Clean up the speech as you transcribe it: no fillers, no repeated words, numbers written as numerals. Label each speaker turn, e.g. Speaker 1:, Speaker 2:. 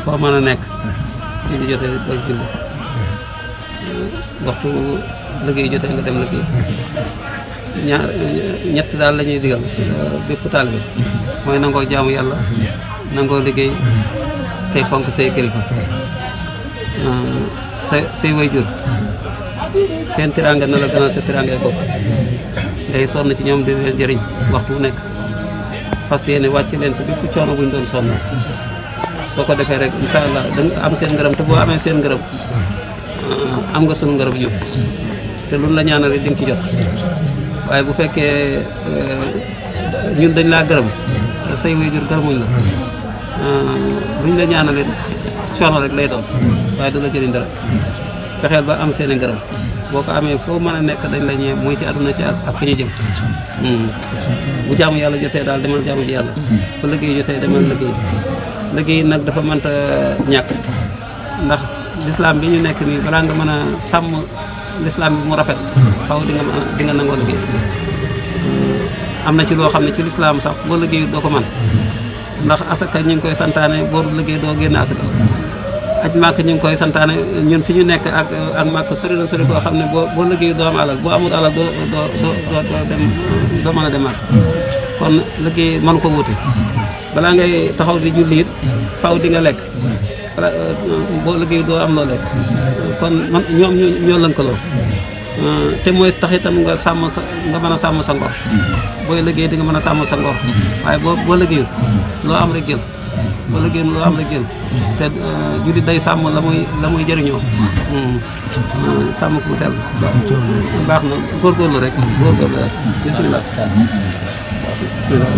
Speaker 1: foo mën a nekk julli jotee dal julli waxtu liggéey jotee nga dem liggéey ñett daal la ñuy digal bépp taal bi mooy nangoo jaamu yàlla nangoo liggéey tey fonk say kilifa say waajur seen tiraanga na la gënal sa tiraangay bopp ngay sonn ci ñoom di leen jëriñ waxtu bu nekk fas yéene wàcc leen ci bépp coono buñ doon sonn soo ko defee rek incha allah da nga am seen ngërëm te boo amee seen ngërëm am nga sunu ngërëm yëpp te luñ la ñaanal di nga ci jot waaye bu fekkee ñun dañ laa gërëm te say waajur gërëmuñ la buñ la ñaanalee coono rek lay doon waaye du la jëriñ dara fexeel ba am seen i ngërëm boo ko amee foo mën a nekk dañ la ñee muy ci àdduna ci ak fi ñu jëm bu jaamu yàlla jotee daal demal jaamu ji yàlla bu liggéey jotee demal liggéey nag dafa mënta ñàkk ndax lislaam bi ñu nekk nii balaa nga mën a sàmm lislaam bi mu rafet xaw di nga nangoo liggéey am na ci loo xam ne ci lislaam sax boo liggéey doo ko mën ndax asaka ñu ngi koy santaane boo liggéey doo génn asaka aj màkk ñu ngi koy santaane ñun fi ñu nekk ak màkk sori na sori koo xam ne boo liggéey doo am alal boo amul alal doo mën a dem màkk kon liggéey mënu ko wuute balaa ngay taxaw di julli it faw di nga lekk boo liggéey doo am loo lekk kon ñoom ñoo lënkaloo te mooy tax itam nga mën a sàmm sa ngor booy liggéey di nga mën a sàmm sa ngor waaye boo liggéeyul loo am rek jël boo liggéeyul loo am rek jël te jullit day sàmm la muy jëriñoo sàmm ko mu sell baax na góorgóorlu rek bismillah bismillah